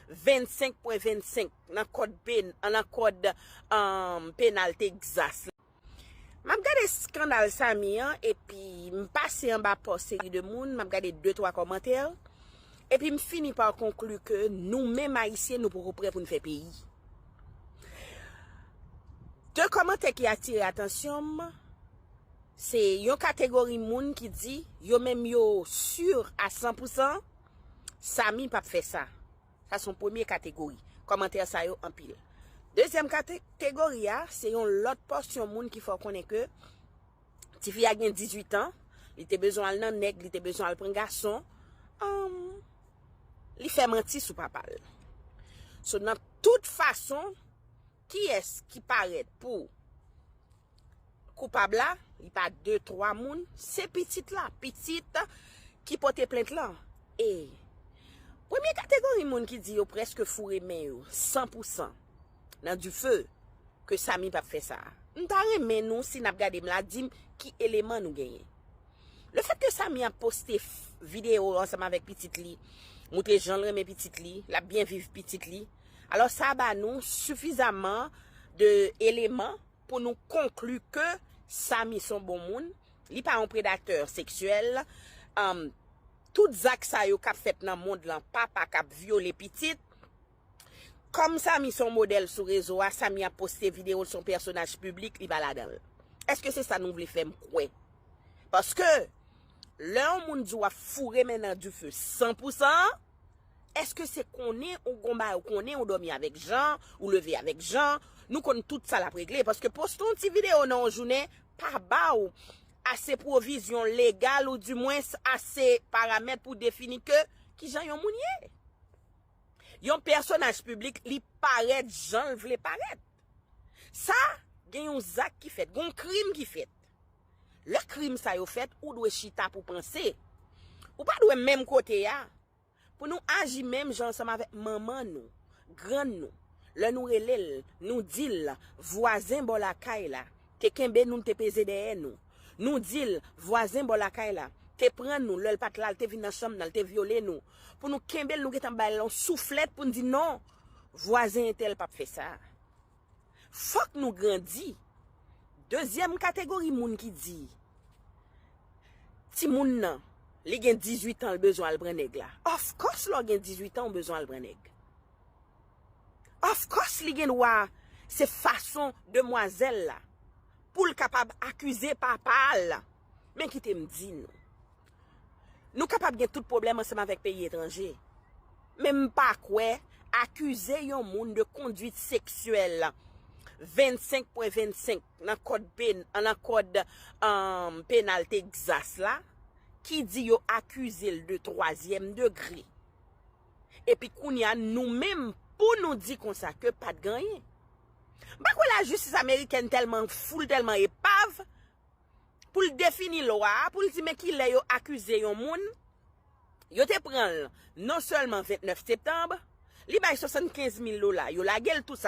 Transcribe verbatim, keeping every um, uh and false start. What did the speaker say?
vennsenk pwen vennsenk nan kòd pen, nan kòd, um, penal Texas la. M ap gade eskandal Samy an, epi m pase anba pòs seri de moun, m ap gade de twa kòmantè, epi m fini pa konkli ke nou menm Ayisyen, nou poko prè pou n fè peyi. De kòmantè ki atire atansyon m, se yon kategori moun ki di yo menm yo si a san pou san Samy p ap fè sa. Sa se yon premye kategori. Kòmantè sa yo anpil. Dezyèm kategori a, se yon lòt pòsyon moun ki fè w konnen ke tifi a gen dizuit an, li te bezwen al nan nèg, li te bezwen al pran gason. Anm, li fè manti sou papa l. So, nan tout fason, kiyès ki parèt pou koupab la, li pa de, twa moun, se pitit la, pitit ki pote plent lan. E premye kategori moun ki di yo prèske foure men yo san pou san nan dife ke Samy p ap fè sa. M ta renmen nou, si n ap gade m la, di m ki eleman nou genyen. Lefètke Samy ap poste f-, videyo ansanm avèk pitit li, montre jan l renmen pitit li, l ap byen viv pitit li, alò sa ba nou sifizaman de eleman pou nou konkli ke Samy se yon bon moun, li pa yon predatè seksyèl. Anm, tout zak sa yo k ap fèt nan mond lan, papa k ap vyole pitit, kòm Samy se yon modèl sou rezo a, Samy ap poste videyo l, se yon pèsonaj piblik, li pa ladan l. Èske se sa nou vle fè m kwè? Paske, lè yon moun di w ap foure men nan dife san pou san, èske se konnen ou gon bagay ou konnen, ou dòmi avèk Jan, ou leve avèk Jan, nou konn tout sa l ap regle? Paske poste yon ti videyo nan yon jounen pa ba w ase pwovizyon legal ou dimwens ase paramèt pou defini ke kijan yon moun ye. Yon pèsonaj piblik, li parèt jan l vle parèt. Sa, gen yon zak ki fèt, gen yon krim ki fèt. Lè krim sa yo fèt, ou dwe chita pou panse. Ou pa dwe menm kote a. Pou nou aji menm jan ansanm avèk manman nou, grann nou. Lè nou rele l, nou di l, vwazen bò lakay la te kenbe nou, l te peze dèyè nou. Nou di l, vwazen bò lakay la te pran nou, lè l pa t la, l te vin nan chanm nan, l te vyole nou. Pou nou kenbe l, nou gentan bay l yon souflèt pou n di non, vwazen entèl p ap fè sa. Fòk nou grandi. Dezyèm kategori moun ki di timoun nan, li gen dizuit an, l bezwen al pran nèg la. Of course, lè w gen dizuit an, ou bezwen al pran nèg. Of course, li gen dwa, se fason demwazèl la pou l kapab akize papa l. Men kite m di nou, nou kapab gen tout pwoblèm ansanm avèk peyi etranje. Men m pa kwè akize yon moun de konduit seksyèl vennsenk pwen vennsenk nan kòd pen-, nan kòd, um, penal Texas la, ki di yo akize l de twazyèm degre. Epi kounye a, nou menm, pou nou di konsa ke pa t gen anyen. M pa kwè lajistis amerikèn tèlman fou, l tèlman epav, pou l defini lwa a, pou l di men kilè yo akize yon moun, yo te pran l non sèlman vennèf septanm, li bay swasannkenz mil dola, yo lage l tout sa,